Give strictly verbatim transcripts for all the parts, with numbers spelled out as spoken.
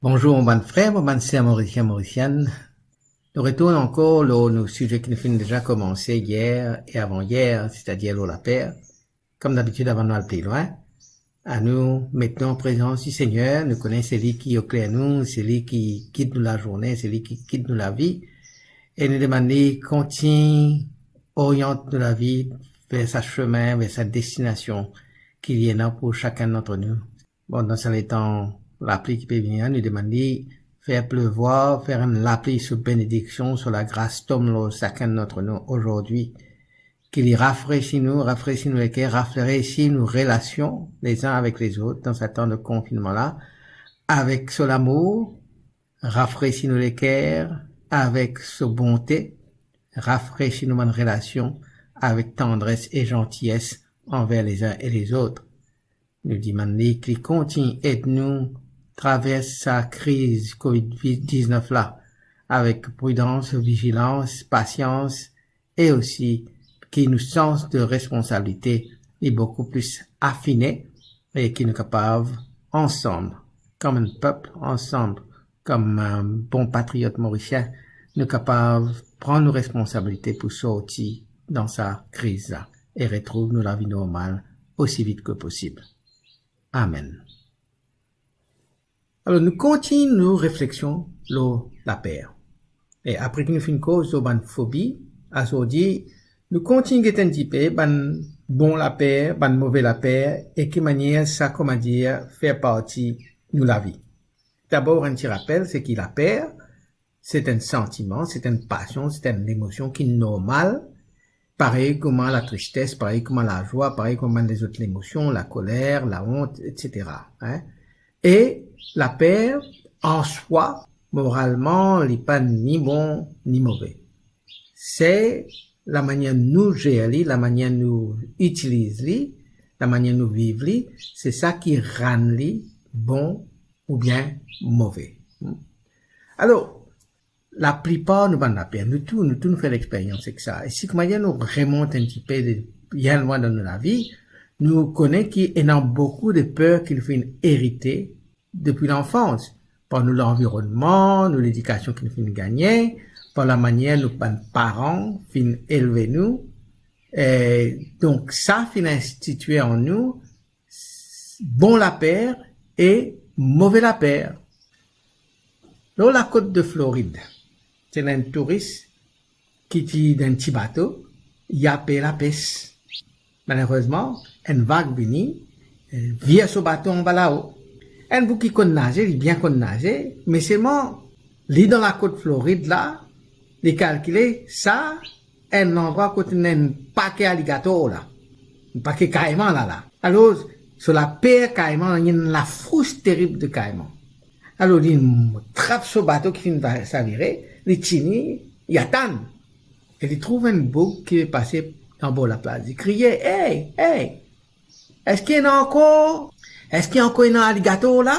Bonzour, mo bann frer, mo bann ser, Morisien, Morisienn. Nou retourn ankor lor nou size ki nou finn deza koumanse yer e avan yer, setadir lor laper. Kom dabitid, avan nou al pli lwin, anou met nou an prezans di Segner. Nou kone se li ki ekler nou, se li ki gid nou lazourne, se li ki gid nou lavi. E nou demann li kontign oriant nou lavi ver sa semin, ver sa destinasion ki li ena pou sakenn dantre nou. Bon, dan sa letan lapli ki pe vini la, nou demann li fer plevwar, fer enn lapli so benediksion, so lagras tonm lor sakenn dantre nou azordi. Ki li rafresi nou, rafresi nou leker, rafresi nou relasion lezin avek lezot dan sa tan de konfinnman la, avek so lamour, rafresi nou leker avek so bonte, rafresi nou bann relasion avek tandres e zantiyes anver lezin e lezot. Nou demann li ki li kontign ed nou travers sa kriz covid diznef la avek pridans, vizilans, pasians, e osi ki nou sans de responsabilite li boukou plis afine e ki nou kapav ansam, kom enn pep, ansam, kom, eh, bon patriot morisien, nou kapav pran nou responsabilite pou sorti dan sa kriz la e retrouv nou lavi normal osi vit ki posib. Amen. Alor, nou kontign nou refleksion lor laper. E apre ki nou finn koz lor bann fobi, azordi, nou kontign get enn tipe bann bon laper, bann move laper, e ki manier sa, kouma dir, fer parti nou lavi. Dabor, enn ti rapel, se ki laper, se enn santiman, se enn pasion, se enn emosion ki normal, parey kouma latristes, parey kouma lazwa, parey kouma bann lezot emosion, lakoler, laont, etsetera, hein. E laper, an swa, moralman, li pa ni bon, ni move. Se lamanier nou zer li, lamanier nou itiliz li, lamanier nou viv li, se sa ki rann li bon oubien move. Alor, laplipar nou bann laper, nou tou, nou tou nou fer lexperyans ek sa. E si kouma dir nou remont enn tipe de bien lwin dan nou lavi, nou kone ki ena boukou de per ki nou finn erite depi lanfans, par nou lanvironnman, nou ledikasion ki nou finn gagne, par lamanier nou bann paran finn elve nou. E donk sa finn institye an nou bon laper e move laper. Lor lakot de Florid, ti ena enn touris ki ti dan enn ti bato, li al pe lapes. Malerezman, enn vag vini, eh, vir so bato anba lao. Enn boug ki konn naze, li bien konn naze, me selman, li dan lakot Florid la, li kalkile sa, enn landrwa kot ena enn pake aligator la, enn pake kaiman la la. Alor, so laper kaiman, li ena enn lafrous terib de kaiman. Alor, li trap so bato ki finn va-, savire, li tini, li atann. E li trouv enn boug ki pe pase anbor laplas. Li kriye, "Ey, ey, eski ena ankor, eski ankor ena aligator la?"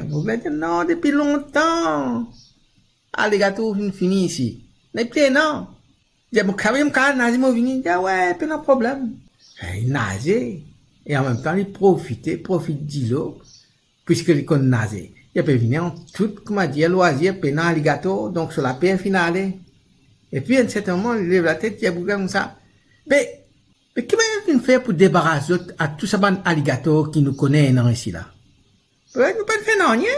Boug la dir, "Non, depi lontan aligator finn fini isi. Nepli ena." Li dir, "Mo kapav, mo kapav naze, mo vini." Li dir, "Awe, pena problem." Li naze, e anmemtan li profite, profit dilo, piski li konn naze. Li pe vini an tou, kouma dir, lwazir, pena aligator, donk so laper finn ale. Epi, enn sertin moman, li lev latet, li dir boug la koumsa, "Be, be ki manier nou finn fer pou debaras zot a tou sa bann aligator ki nou kone ena isi la? Be, nou pa'nn fer nanye,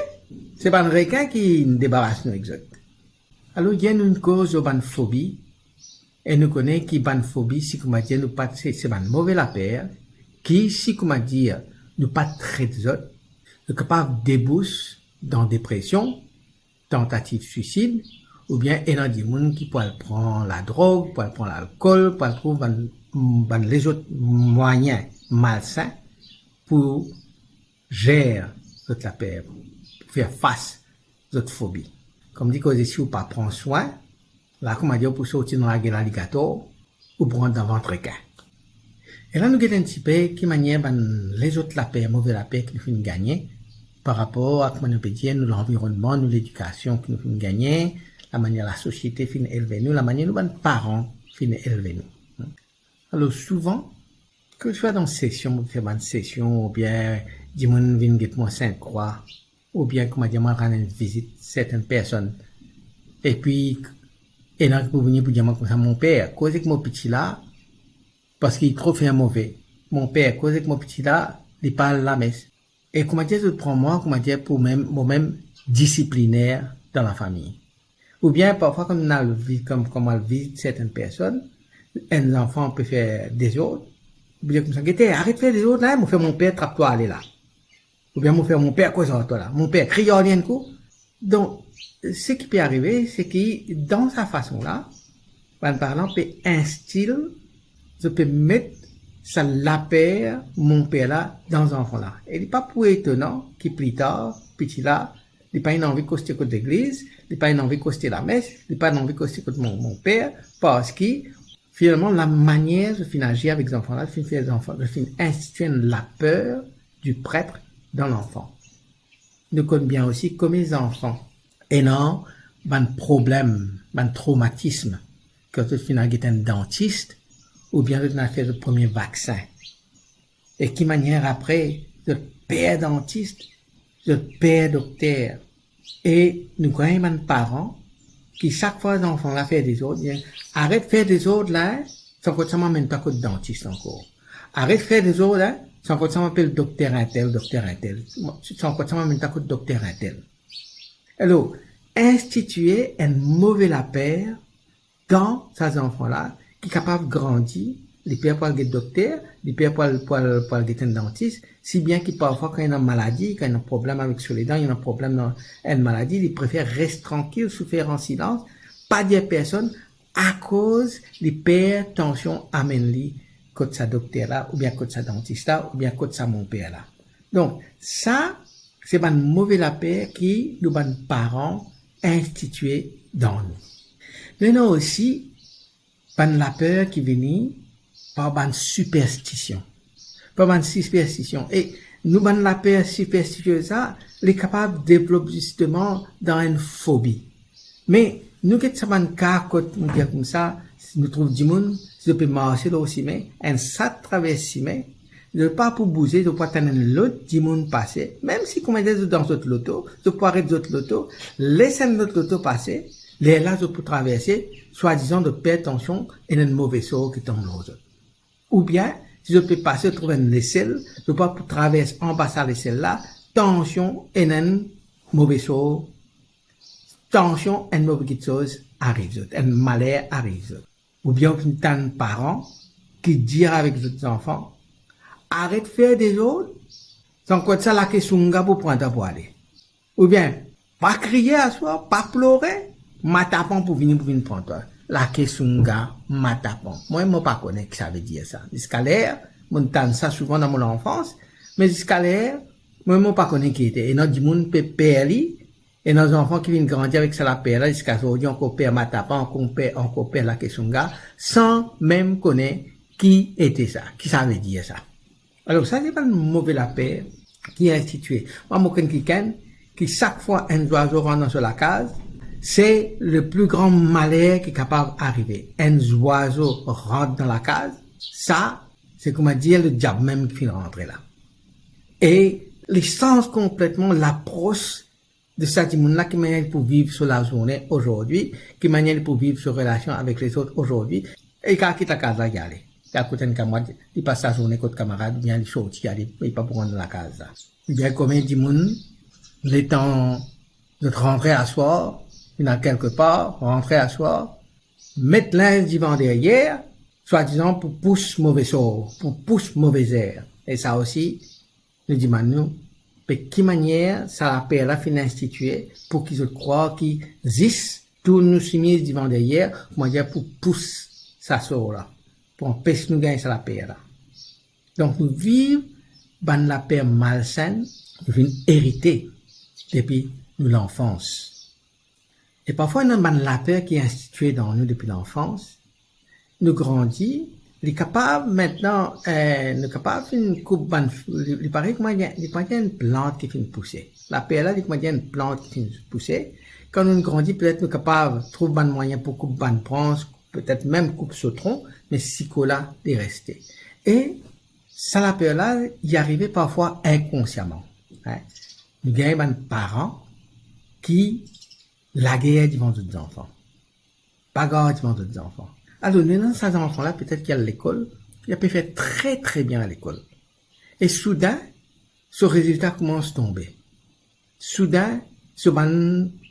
se bann rekin ki debaras nou ek zot." Alor, yer nou inn koz lor bann fobi, e nou kone ki bann fobi, si kouma dir nou pa, se, se bann move laper, ki, si kouma dir nou pa tret zot, zot kapav debous dan depresion, tantativ swisid, oubien ena dimoun ki pou al pran ladrog, pou al pran lalkol, pou al trouv bann, bann lezot mwayin malsin pou zer zot laper, pou fer fas zot fobi. Kouma dir, koze si ou pa pran swin, la, kouma dir, ou pou sorti dan lagel aligator, ou pou rant dan vant rekin. E la, nou get enn tipe ki manier bann lezot laper, move laper ki nou finn gagne, par rapor a, kouma nou pe dir, nou lanvironnman, nou ledikasion ki nou finn gagne, lamanier lasosiete finn elve nou, lamanier nou bann paran finn elve nou. Alor, souvan, ki swa dan sesion, mo fer bann sesion, oubien dimoun vinn get mwa Sint Krwa, oubien koumadir mo al rann enn vizit sertenn personn, epi ena ki pou vini pou dir mwa koumsa, "Mon per, koz ek mo piti la, parski li tro fer move. Mon per, koz ek mo piti la, li pa al lames." E koumadir zot pran mwa, koumadir pou mem, mo mem disipliner dan lafami. Oubien parfwa, kan nou al vi-, kan, kan mo al vizit sertenn personn, enn zanfan pe fer dezord, oubien koumsa, "Gete, aret fer dezord la, mo fer mon per trap twa ale la." Oubien mo fer mon per koz ar twa la, mon per kriy ar li enn kou. Donk, seki pe arive, se ki dan sa fason la, bann paran pe instil, zot pe met sa laper mon per la dan zanfan la. E li pa pou etonan ki pli tar, piti la, li pa ena anvi koste kot legliz, li pa ena anvi koste lames, li pa ena anvi koste kot mon, mon per, parski finalman, lamanier zot finn azir avek zanfan la, zot finn fer zanfan, zot finn institie enn laper du prêtre dan lanfan. Nou konn bien osi, kouma zanfan ena bann problem, bann tromatism, kan zot finn al get enn dantis, oubien zot finn al fer zot premie vaksin. E ki manier apre, zot per dantis, zot per dokter. E nou gagn bann paran ki sak fwa zanfan la fer dezord, dir, "Aret fer dezord la, eh, san kot sa mo amenn twa kot dantis ankor. Aret fer dezord la, san kot sa mo apel dokter intel, dokter intel. San kot sa mo amenn twa kot dokter intel." Alor, institie enn move laper dan sa zanfan la ki kapav grandi, li per pou al get dokter, li per pou al, pou al, pou al get enn dantis, si bien ki parfwa kan ena maladi, kan ena problem avek so ledan, ena problem dan enn maladi, li prefer res trankil, soufer an silans, pa dir personn, akoz li per tansion amenn li kot sa dokter la, oubien kot sa dantis la, oubien kot sa mon per la. Donk, sa, se bann move laper ki nou bann paran institie dan nou. Nou ena osi bann laper ki vini par bann siperstision. Par bann siperstision. E nou bann laper siperstisie sa, li kapav devlop zisteman dan enn fobi. Me nou get sa bann ka kot, nou dir koumsa, nou trouv dimoun, si zot pe marse lor sime, enn sat travers sime, zot pa pou bouze, zot pou atann enn lot dimoun pase, mem si kouma zot dan zot loto, zot pou aret zot loto, les enn lot loto pase, lerla zot pou traverse, swadizan zot per tansion, ena enn move sor ki tonm lor zot. Oubien, si zot pe pase, zot trouv enn lesel, zot pa pou travers anba sa lesel la, tansion, ena enn move sor, tansion, enn move kiksoz ariv zot, enn maler ariv zot. Oubien ou finn tann paran ki dir avek zot zanfan, "Aret fer dezord, san kot sa lake sounga pou pran twa pou ale." Oubien, "Pa kriye aswar, pa plore, matapan pou vini, pou vinn pran twa. Lake sounga, matapan." Mwa, mo pa kone ki sa ve dir sa. Ziska ler mo'nn tann sa souvan dan mo lanfans, me ziska ler, mwa, mo pa kone ki ete. Ena dimoun pe per li, ena zanfan ki vinn grandi avek sa laper la, ziska zordi ankor per matapan, ankor per, ankor per lake sounga, san mem kone ki ete sa, ki sa ve dir sa. Alor, sa se bann move laper ki institie. Mwa, mo konn kikenn ki sak fwa enn zwazo rant dan so lakaz, se le pli gran maler ki kapav arive. Enn zwazo rant dan lakaz, sa, se kouma dir le diab mem ki finn rantre la. E li sanz konpletman lapros de sa dimoun la, ki manier li pou viv so lazourne azordi, ki manier li pou viv so relasion avek lezot azordi, e li kapav kit lakaz la, li ale. Li al kot enn kamarad, li pas lazourne kot kamarad, oubien li sorti, ale, li pa pou rant dan lakaz la. Oubien konbien dimoun, letan zot rantre aswar, finn al kelkepar, rantre aswar, met linz divan deryer, swadizan pou pous move sor, pou pous move zer. E sa osi, nou dimann nou, pe ki manier sa laper la finn institie pou ki zot krwar ki zis tourn nou simiz divan deryer, koumadir pou pous sa sor la, pou anpes nou gagn sa laper la. Donk, nou viv bann laper malsenn, nou finn erite depi nou lanfans. E parfwa, ena bann laper ki institie dan nou depi lanfans, nou grandi, li kapav, mintnan, eh, nou kapav finn koup bann, li, li parey koumadir, li koumadir enn plant ki finn pouse. Laper la, li koumadir enn plant ki finn pouse. Kan nou grandi, petet nou kapav trouv bann mwayin pou koup bann brans, petet mem koup so tron, me siko la, li reste. E sa laper la, li arive parfwa inkonsiaman, hein. nou gagn bann paran ki lager divan zot zanfan, bagar divan zot zanfan. Alor, nou ena sa zanfan la, petet ki al lekol, li pe fer tre, tre bien lekol. E soudin, so rezilta koumans tonbe. Soudin, so bann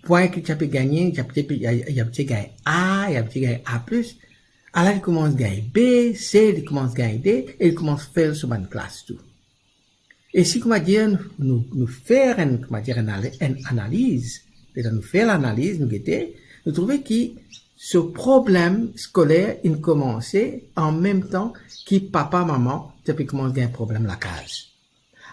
pwin ki li ti pe gagne, li ti pe, li, li, li ti gagn A, li ti gagn A plis, ala li koumans gagn B, C, li koumans gagn D, e li koumans fel so bann klas tou. E si, koumadir, nou, nou, nou fer enn, koumadir, enn ale-, enn analiz, letan nou fer lanaliz, nou gete, nou trouve ki so problem skoler inn koumanse an mem tan ki papa, mama ti pe koumans gagn problem lakaz.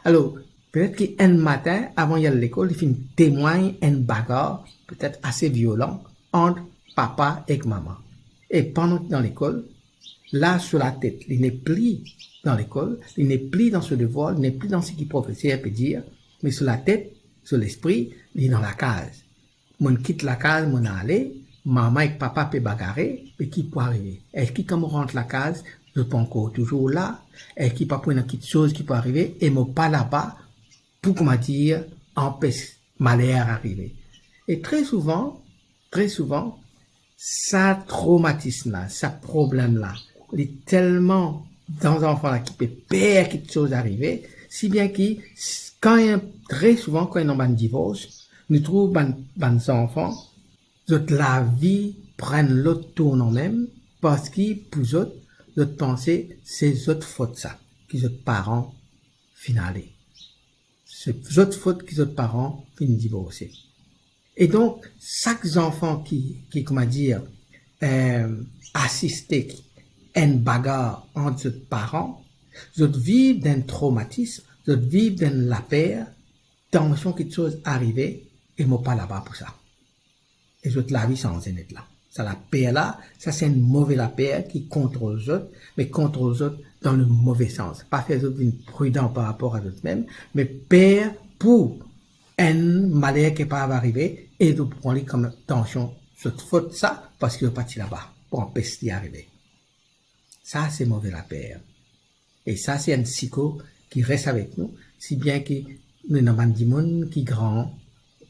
Alor, petet ki enn matin, avan li al lekol, li finn temwagn enn bagar, petet ase violan, ant papa ek mama. E pandan ki dan lekol, la so latet, li nepli dan lekol, li nepli dan so devwar, li nepli dan seki profeser pe dir, me so latet, so lespri, li dan lakaz. Mo'nn kit lakaz, mo'nn ale, mama ek papa pe bagare, me ki pou arive? Eski kan mo rant lakaz, zot pou ankor touzour la? Eski pa pou ena kiksoz ki pou arive? E mo pa laba pou, koumadir, anpes maler arive. E tre souvan, tre souvan, sa tromatism la, sa problem la, li telman dan zanfan la ki pe per kiksoz arive, si bien ki s-, kan ena, tre souvan, kan ena bann divors, nou trouv bann, bann zanfan, zot lavi pran lot tournan mem, parski pou zot, zot panse se zot fot sa, ki zot paran finn ale. Se zot fot ki zot paran finn divorse. E donk, sak zanfan ki, ki, koumadir, eh, asiste enn bagar ant zot paran, zot viv dan enn tromatism, zot viv dan enn laper, tansion kiksoz arive e mo pa laba pou sa. E zot lavi sanze net la. Sa laper la, sa se enn move laper ki kontrol zot, me kontrol zot dan le move sans. Pa fer zot vinn pridan par rapor a zot mem, me per pou enn maler ki kapav arive, e zot pran li kom tansion zot fot sa, parski zot pa ti laba pou anpes li arive. Sa se move laper. E sa se enn siko ki res avek nou, si bien ki nou ena bann dimoun ki gran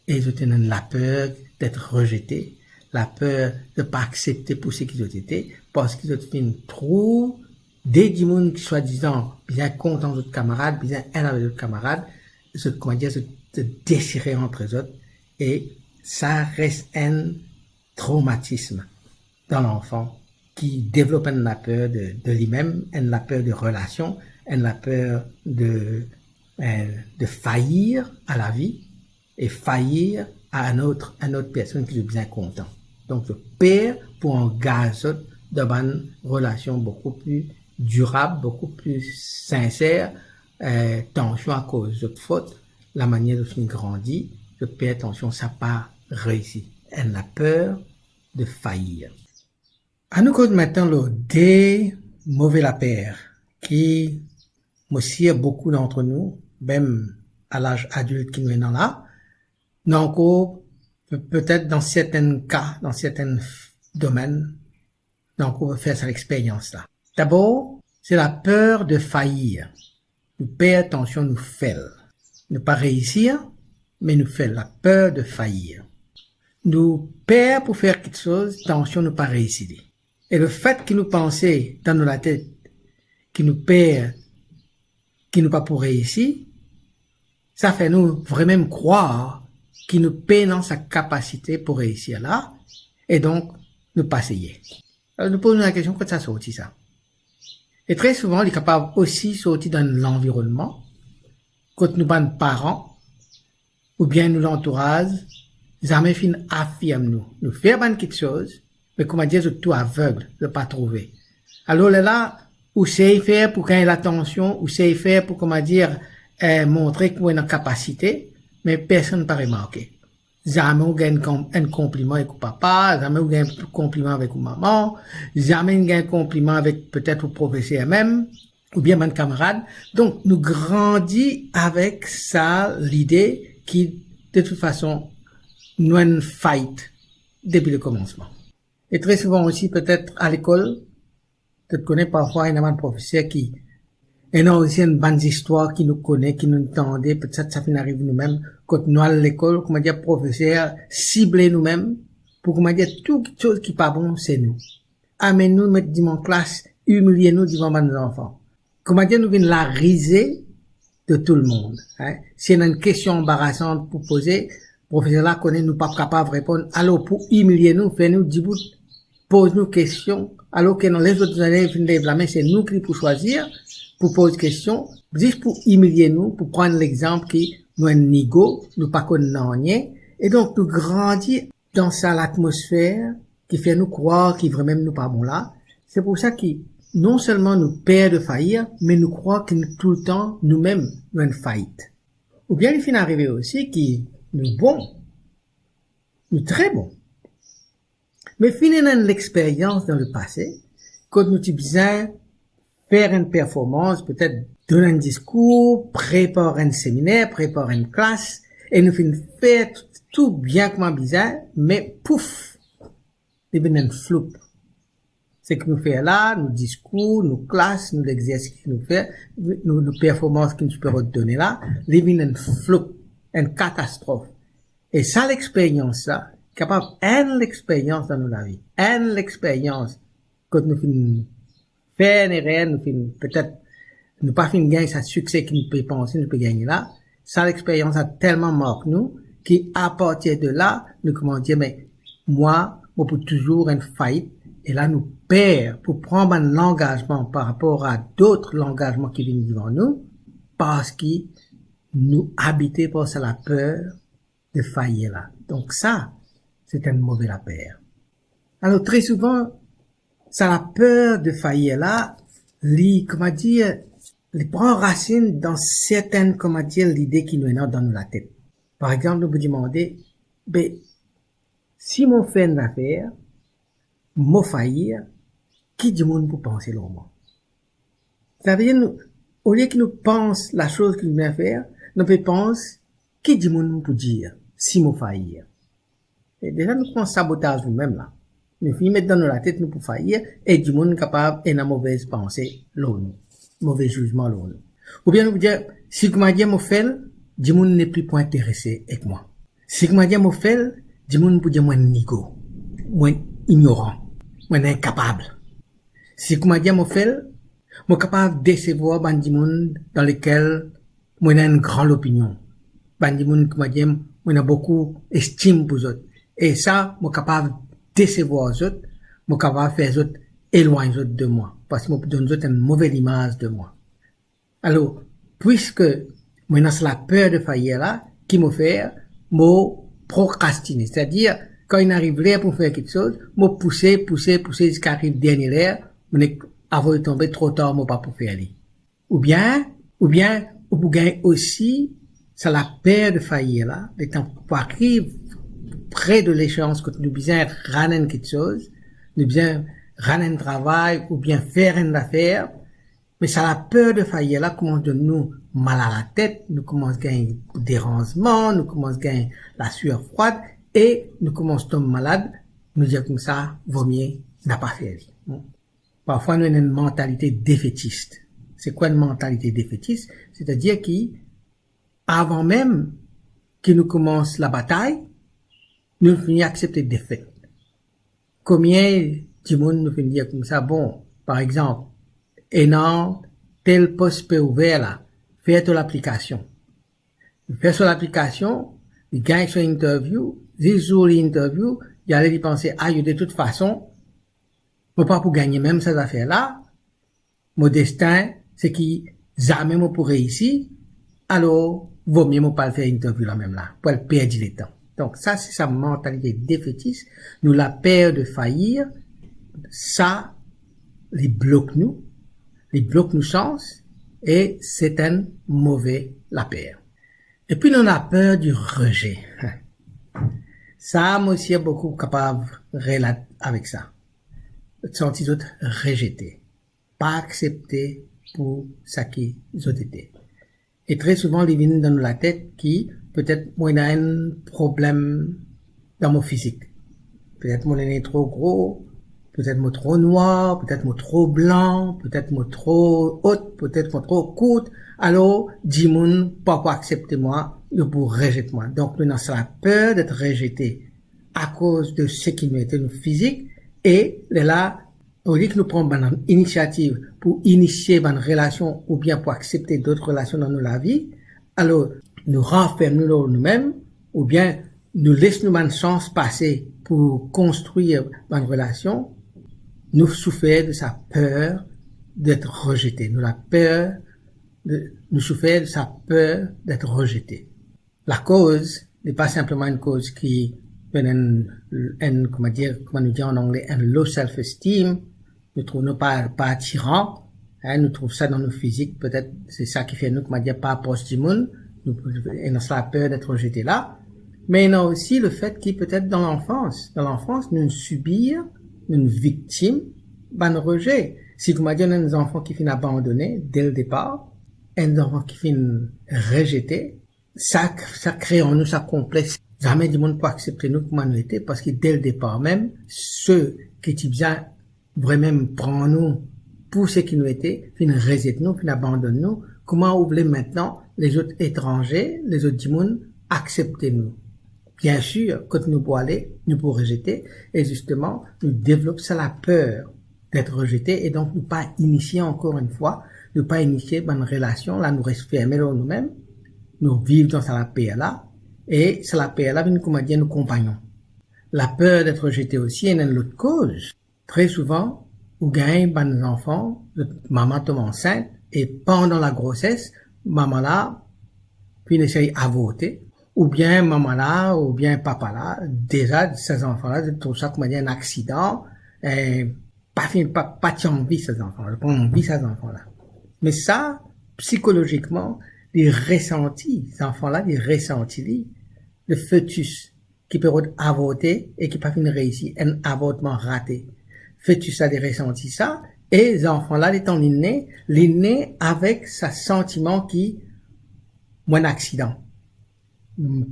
e zot ena enn laper d'être rejeté, laper de pa aksepte pou seki zot ete, parski zot finn trouv de dimoun ki swadizan bizin kontan zot kamarad, bizin enn avek zot kamarad, zot, koumadir, zot, zot desire ant zot, e sa res enn tromatism dan lanfan ki devlop enn laper de, de limem, enn laper de relasion, enn laper de, eh, de fayir a lavi e fayir a enn lot, enn lot personn ki zot bizin kontan. Donk, zot per pou angaz zot dan bann relasion boukou pli dirab, boukou pli sinser, eh, tansion akoz zot fot, lamanier zot finn grandi, zot per tansion sa pa reisi. Enn laper de fayir. Anou koz aster lor de move laper ki, mo sir, boukou d'antre nou, mem a laz adilt ki nou ena la, nou ankor, pe-, petet dan sertenn ka, dan sertenn domenn, nou ankor fer sa lexperyans la. Dabor, se laper de fayir. Nou per tansion nou fel. Nou pa reisir, me nou fer, laper de fayir. Nou per pou fer kiksoz, tansion nou pa reisi li. E lefet ki nou panse dan nou latet ki nou per, ki nou pa pou reisi, sa fer nou vremem krwar ki nou pena sa kapasite pou reisir la, e donk nou pa seye. Alor, nou poz nou lakestion, kot sa sorti sa? E tre souvan, li kapav osi sorti dan lanvironnman, kot nou bann paran oubien nou lantouraz zame finn afirm nou. Nou fer bann kiksoz, me, koumadir, zot tou aveg, zot pa trouve. Alor, lerla, ou sey fer pou gagn latansion, ou sey fer pou, koumadir, eh, montre ki ou ena kapasite, me personn pa remarke. Zame ou gagn kom-, enn konpliman avek ou papa, zame ou gagn konpliman avek ou mama, zame ou gagn konpliman avek petet ou profeser mem, oubien bann kamarad. Donk, nou grandi avek sa lide ki, de tout fason, nou enn fayit depi lekomansman. E tre souvan osi, petet a lekol, to kone, parfwa ena bann profeser ki Ena osi enn bann zistwar ki nou kone, ki nou tande, petet sa finn ariv nou mem, kot nou al lekol, koumadir, profeser sible nou mem, pou, koumadir, tou kiksoz ki pa bon, se nou. Amenn nou met divan klas, imilie nou divan bann zanfan. Koumadir, nou vinn larize de tou lemond, hein. Si ena enn kestion anbarasan pou poze, profeser la kone nou pa kapav reponn, alor pou imilie nou, fer nou dibout, poz nou kestion, alor ki ena lezot zane finn lev lame, se nou ki pou swazir pou poz kestion, zis pou imilie nou, pou pran lexanp ki nou enn nigo, nou pa konn nanye, e donk nou grandi dan sa latmosfer ki fer nou krwar ki vremem nou pa bon la. Se pou sa ki non selman nou per de fayir, me nou krwar ki nou toultan noumem nou enn fayit. Oubien li finn arive osi ki nou bon, nou tre bon. Me finn ena enn lexperyans dan lepase, kot nou ti bizin fer enn performans, petet donn enn diskour, prepar enn seminer, prepar enn klas, e nou finn fer tou bien kouma bizin, me pouf, li vinn enn floup. Seki nou fer la, nou diskour, nou klas, nou lexersis ki nou fer, nou, nou performans ki nou ti pe rod done la, li vinn enn floup, enn katastrof. E sa lexperyans la, kapav enn lexperyans dan nou lavi, enn lexperyans kot nou finn fer enn erer, nou finn petet, nou pa finn gagn sa sikse ki nou pe panse nou pe gagne la. Sa lexperyans la telman mark nou ki apartir de la, nou koumans dir, me mwa, mo pou touzour enn fayit, e la nou per pou pran bann langazman par rapor a dot langazman ki vinn divan nou, parski nou abite par sa laper de fayir la. Donk sa, se enn move laper. Alor, tre souvan, sa laper de fayir la, li, koumadir, li pran rasinn dan sertenn, koumadir, lide ki nou ena dan nou latet. Par exanp, nou pou dimande, be, si mo fer enn zafer, mo fayir, ki dimoun pou panse lor mwa? Savedir, nou, olie ki nou pans lasoz ki nou bizin fer, nou pe pans ki dimoun pou dir si mo fayir. E deza nou koumans sabotaz noumem la. Nou fini met dan nou latet nou pou fayir, e dimoun kapav ena move panse lor nou, move zizman lor nou. Oubien nou pou dir, si koumadir mo fer, dimoun nepli pou interese ek mwa. Si koumadir mo fer, dimoun pou dir mo enn nigo, mo enn ignoran, mo enn inkapab. Si koumadir mo fer, mo kapav desevwar bann dimoun dan lekel mo ena enn gran lopinion. Bann dimoun, koumadir, mo ena boukou estim pou zot. E sa, mo kapav desevwar zot, mo kapav fer zot elwagn zot de mwa, parski mo pou donn zot enn move limaz de mwa. Alor, pwiske mo ena sa laper de fayir la, ki mo fer? Mo prokrastine. Setadir, kan inn ariv ler pou mo fer kiksoz, mo pouse, pouse, pouse ziska ariv dernie ler, mo nek avoy tonbe tro tar, mo pa pou fer li. Oubien, oubien, ou pou gagn osi sa laper de fayir la, letan pou ariv pre de lexeans kot nou bizin rann enn kiksoz, nou bizin rann enn travay oubien fer enn zafer, me sa laper de fayir la koumans donn nou mal a latet, nou koumans gagn deranzman, nou koumans gagn laswir frwad e nou koumans tom malad, nou dir koumsa, vomie napa fer li. Parfwa nou ena enn mantalite defetis. Se kwa enn mantalite defetis? Setadir ki avan mem ki nou koumans labatay, nou fini aksepte defet. Komie dimoun nou finn dir koumsa, bon, par exanp, ena tel pos pe ouver la, fer to laplikasion. Li fer so laplikasion, li gagn so interview, zis zour li interview, li ale, li panse, ayo, de tout fason, mo pa pou gagne mem sa zafer la, mo destin, se ki zame mo pou reisi, alor, vomie mo pa al fer interview la mem la, pou al perdi letan. Donk, sa, se sa mantalite defetis, nou laper de fayir, sa, li blok nou, li blok nou sans, e se enn move laper. Epi nou ena laper di reze. Sa, mo sir boukou kapav relat avek sa. Santi zot rezete, pa aksepte pou saki zot ete. E tre souvan, li vinn dan nou latet ki petet mo ena enn problem dan mo fizik. Petet mo le ne tro gro, petet mo tro nwar, petet mo tro blan, petet mo tro ot, petet mo tro kourt, alor dimoun pa pou aksepte mwa, li pou rezet mwa. Donk nou ena sa laper det rezete akoz de seki nou ete, nou fizik, e lerla, olie ki nou pran bann inisiativ pou inisie bann relasion oubien pou aksepte dot relasion dan nou lavi, alor nou ranferm nou lor noumem, oubien nou les nou bann sans pase pou konstrir bann relasion, nou soufer de sa per det rezete. Nou laper de, nou soufer de sa per det rezete. Lakoz, li pa sinpleman enn koz ki donn enn, enn, kouma dir, kouma nou dir an angle, enn low self-esteem. Nou trouv nou pa, pa atiran, hein, nou trouv sa dan nou fizik, petet se sa ki fer nou, kouma dir, pa apros dimoun, nou ena sa laper det rezete la. Me ena osi lefet ki petet dan lanfans, dan lanfans, nou sibir, nou viktim bann reze. Si, kouma dir, nou enn zanfan ki finn abandone de ledepar, enn zanfan ki finn rezete, sa, sa kre an nou sa konplex. Zame dimoun pou aksepte nou kouma nou ete, parski de ledepar mem, seki ti bizin vremem pran nou pou seki nou ete, finn rezet nou, finn abandonn nou. Kouma ou vle mintnan lezot etranze, lezot dimoun aksepte nou? Biensir, kot nou pou ale, nou pou rezete, e zisteman, nou devlop sa laper det rezete, e donk nou pa inisie, ankor enn fwa, nou pa inisie bann relasion la, nou res ferme lor noumem, nou viv dan sa laper la, e sa laper la vinn, kouma dir, nou konpagnon. Laper det rezete osi ena enn lot koz. Tre souvan, ou gagn bann zanfan, zot mama tom ansint, e pandan lagroses, mama la finn esey avorte, oubien mama la, oubien papa la, deza, sa zanfan la, zot trouv sa kouma dir enn aksidan, e pa finn, pa, pa ti anvi sa zanfan la, pa anvi sa zanfan la. Me sa, psikolozikman, li resanti, zanfan la, li resanti li, le fetis ki pe rod avorte e ki pa finn reisi, enn avortman rate. Fetis la, li resanti sa, e zanfan la, letan li ne, li ne avek sa santiman ki mo enn aksidan.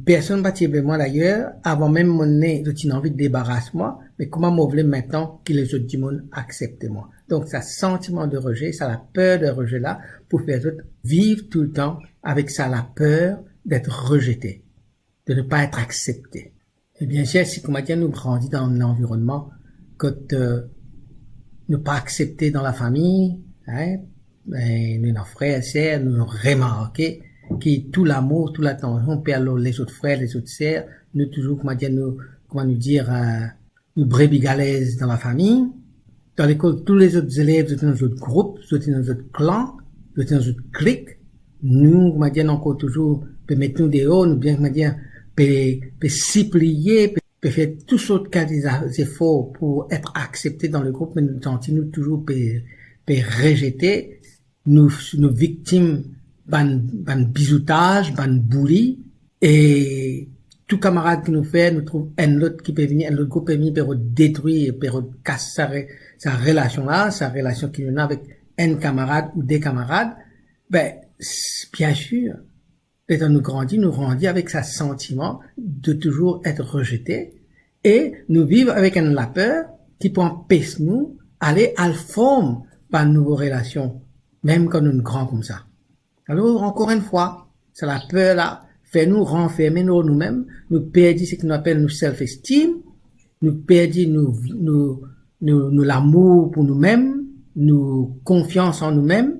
Personn pa ti vle mwa, dayer, avan mem mo ne, zot ti ena anvi debaras mwa, me kouma mo vle mintnan ki lezot dimoun aksepte mwa? Donk, sa santiman de reze, sa laper de reze la, pou fer zot viv toultan avek sa laper det rezete, de ne pas être accepté. E biensir, si, kouma dir, nou grandi dan enn lanvironnman kot, euh, nou pa aksepte dan lafami, hein, e nou ena frer, ser, nou remarke ki tou lamour, tou latansion pe al lor lezot frer, lezot ser, nou touzour, kouma dir, nou, kouma nou dir, euh, nou brebi galez dan lafami. Dan lekol, tou lezot zelev, zot ena zot group, zot ena zot klan, zot ena zot klik. Nou, kouma dir, ankor touzour pe met nou deor, nou bien, kouma dir, pe, pe sipliye, pe, pe fer tou sort kalite za-, zefor pou et aksepte dan legroup, me nou santi nou touzour pe, pe rezete. Nou, nou viktim bann, bann bizoutaz, bann bouli, e tou kamarad ki nou fer, nou trouv enn lot ki pe vini, enn lot group pe vini, pe rod detrir, pe rod kas sa re-, sa relasion la, sa relasion ki nou ena avek enn kamarad ou de kamarad. Be, s-, biensir, letan nou grandi, nou grandi avek sa santiman de touzour et rezete, e nou viv avek enn laper ki pou anpes nou ale al form bann nouvo relasion, mem kan nou gran koumsa. Alor, ankor enn fwa, sa laper la fer nou ranferme lor noumem, nou perdi seki nou apel nou self-esteem, nou perdi nou, nou, nou, nou lamour pou noumem, nou konfians an noumem,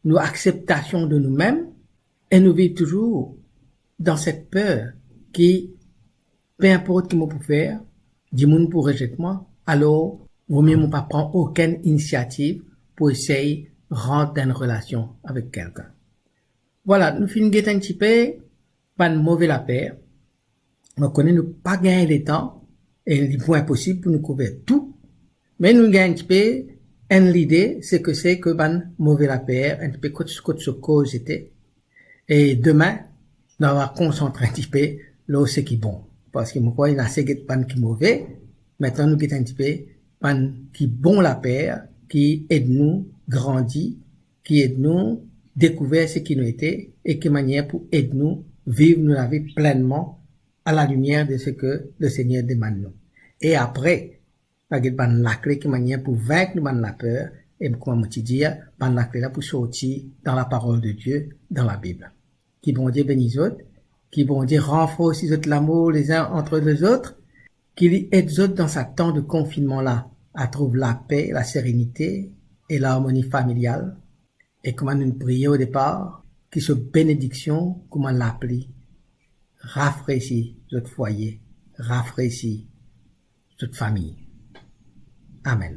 nou akseptasion de noumem, e nou viv touzour dan set per ki, pe inport ki mo pou fer, dimoun pou rezet mwa, alor vomie mo pa pran okenn inisiativ pou esey rant dan enn relasion avek kelkenn. Vwala, nou finn get enn tipe bann move laper. Mo kone nou pa gagn letan e li pou inposib pou nou kouver tou, me nou gagn enn tipe enn lide, seki, seki bann move laper, enn tipe kot, kot so koz ete. E demin, nou ava konsantre enn tipe lor seki bon. Parski mo krwar inn ase get bann ki move, mintnan nou get enn tipe bann ki bon laper, ki ed nou grandi, ki ed nou dekouver seki nou ete e ki manier pou ed nou viv nou lavi plennman a la limier de seki Lesegner demann nou. E apre, pa get bann lakle ki manier pou vink nou bann laper, e kouma mo ti dir, bann lakle la pou sorti dan laparol de Die, dan Labib. Ki Bondie beni zot, ki Bondie ranforsi zot lamour lezin ant lezot, ki li ed zot dan sa tan de konfinnman la a trouv lape, laserenite e larmoni familial. E kouma nou priye odepar, ki so benediksion kouma lapli rafresi zot fwaye, rafresi zot fami. Amen.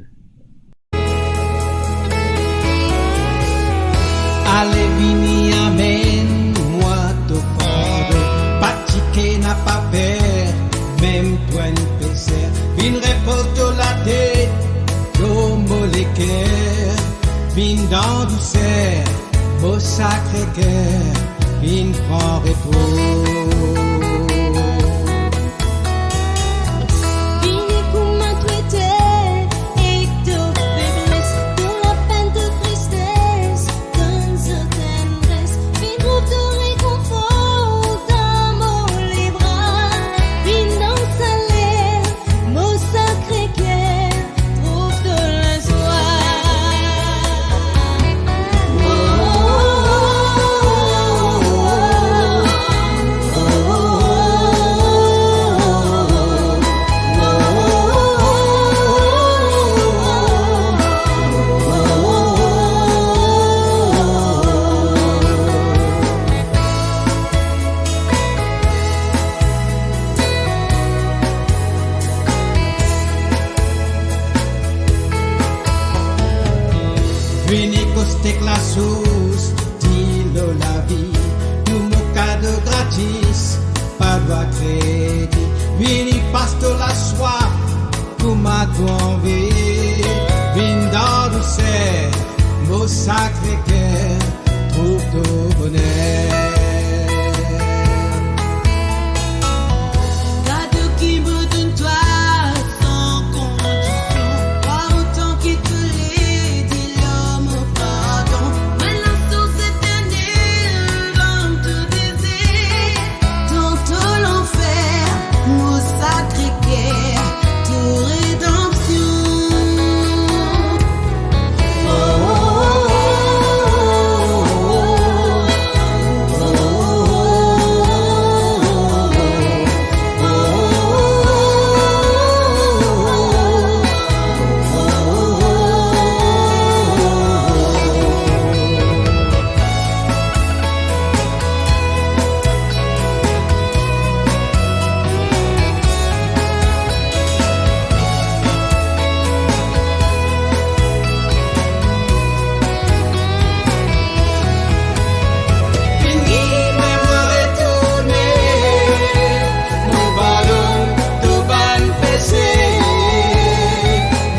Ale vini, amenn mwa to fardo, pa ti ke napa per, mem to enn peser. Vinn repoz to latet lor mo leker, vinn dan douser, mo sakre ker, vinn pran repo. Vini kouma to ete, ek to febles, to lapenn, to tristes, donn zot enn res. Vinn trouv to rekonfor dan mo lebra. Vinn dan sa ler, mo sakre ker, trouv to lazwa. Vini koste ek lasours dilo lavi, tou mo kado gratis, pa dwa kredi. Vini pas to laswaf kouma to anvi, vinn dan douser, mo sakre ker, trouv to boner. Kado ki mo donn twa san kondision, par otan ki to le, dir lor mo pardon. Mo enn lasours eternel dan to dezer, dan to lanfer, mo sakre ker, to redanmsion.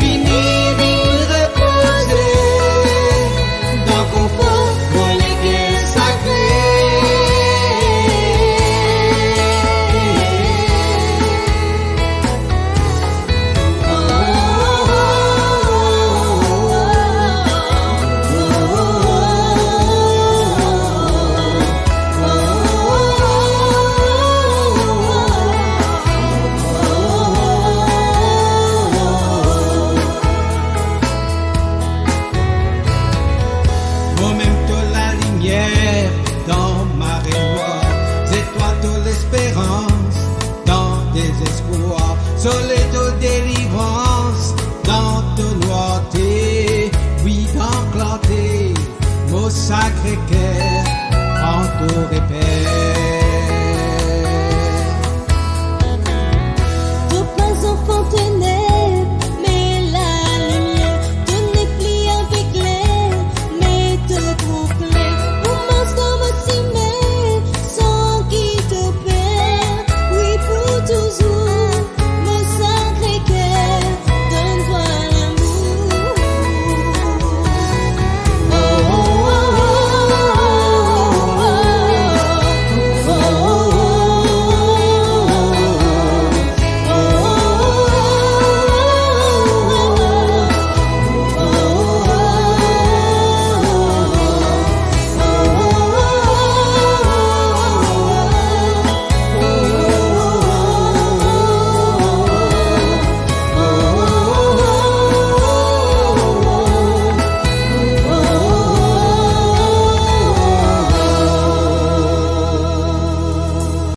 Vini, vinn repoze dan konfor mo leker sakre. Momem to lalimier dan mare nwar, zetwal to lesperans dan dezespwar, soley to delivrans dan to nwarte, wi, dan klarte, mo Sakre-Ker, pran to reper.